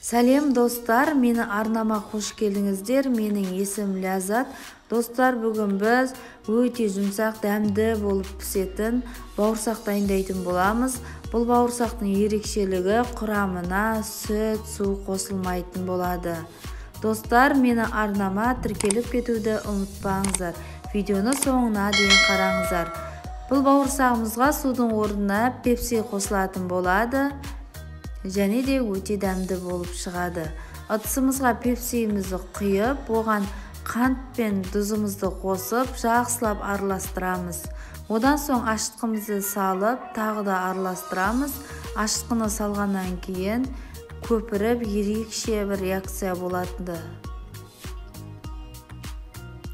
Сәлем достар, мені арнама қош келдіңіздер. Менің есімім Ләззат. Достар, бүгін біз өте жұмсақ, дәмді болып пісетін бауырсақ дайындайтын боламыз. Бұл бауырсақтың ерекшелігі құрамына сүт, су қосылмайтын болады. Достар, мені арнама тіркеліп кетуді ұмытпаңыздар. Видеоны соңына дейін қараңыздар. Бұл бауырсағымызға судың орнына пепси қосылатын болады. Және де өте дәмді болып шығады. Ыдысымызға пепсиімізді құйып, оған қант пен тұзымызды қосып, жақсылап араластырамыз. Одан соң ашытқымызды салып, тағы да араластырамыз. Ашытқыны салғаннан кейін көпіріп, ерекше бір реакция болады.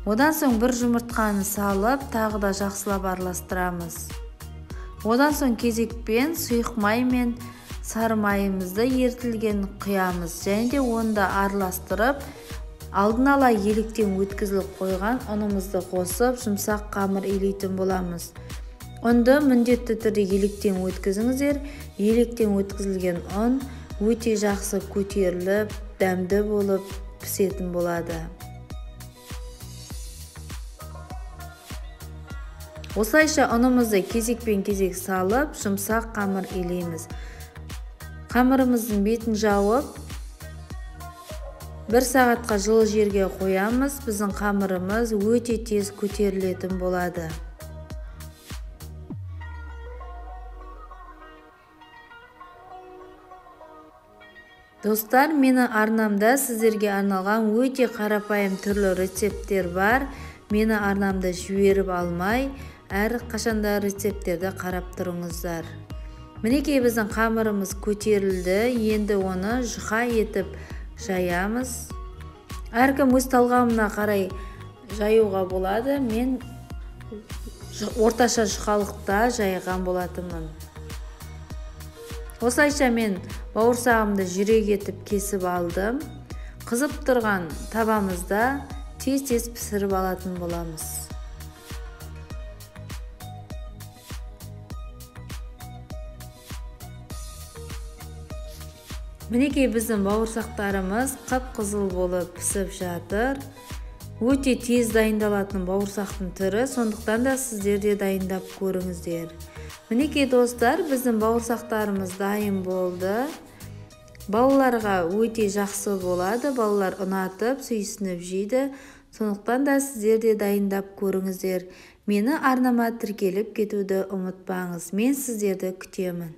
Одан соң бір жұмыртқаны салып, тағы да жақсылап араластырамыз. Одан соң кезекпен сұйық май мен сары майымызды ерітілген құямыз және де оны да араластырып, алдын ала електен өткізіліп қойған ұнымызды қосып, жұмсақ қамыр илейтін боламыз. Ұнды міндетті түрде електен өткізіңіздер. Електен өткізілген ұн өте жақсы көтеріліп, дәмді болып пісетін болады. Осылайша ұнымызды кезекпен кезек салып, жұмсақ қамыр илейміз. Қамырымыздың бетін жауып, бір сағатқа жылы жерге қоямыз. Біздің қамырымыз өте тез көтерілетін болады. Достар, мені арнамда сіздерге арналған өте қарапайым түрлі рецепттер бар. Мені арнамда жіберіп алмай, әр қашанда рецепттерді қарап тұрыңыздар. Мінекей біздің қамырымыз көтерілді. Енді оны жұқа етіп жаямыз. Әркім өз талғамына қарай жаюға болады. Мен орташа жұқалықта жайған болатынмын. Осылайша мен бауырсағымды жүрек етіп кесіп алдым. Қызып тұрған табамызда тез-тез пісіріп алатын боламыз. Мінекей біздің бауырсақтарымыз қып-қызыл болып пісіп жатыр. Өте тез дайындалатын бауырсақтың түрі, сондықтан да сіздер де дайындап көріңіздер. Мінекей достар, біздің бауырсақтарымыз дайын болды. Балаларға өте жақсы болады, балалар ұнатып, сүйсініп жейді. Сондықтан да сіздер де дайындап көріңіздер. Мені арнама тіркеліп кетуді ұмытпаңыз. Мен сіздерді күтемін.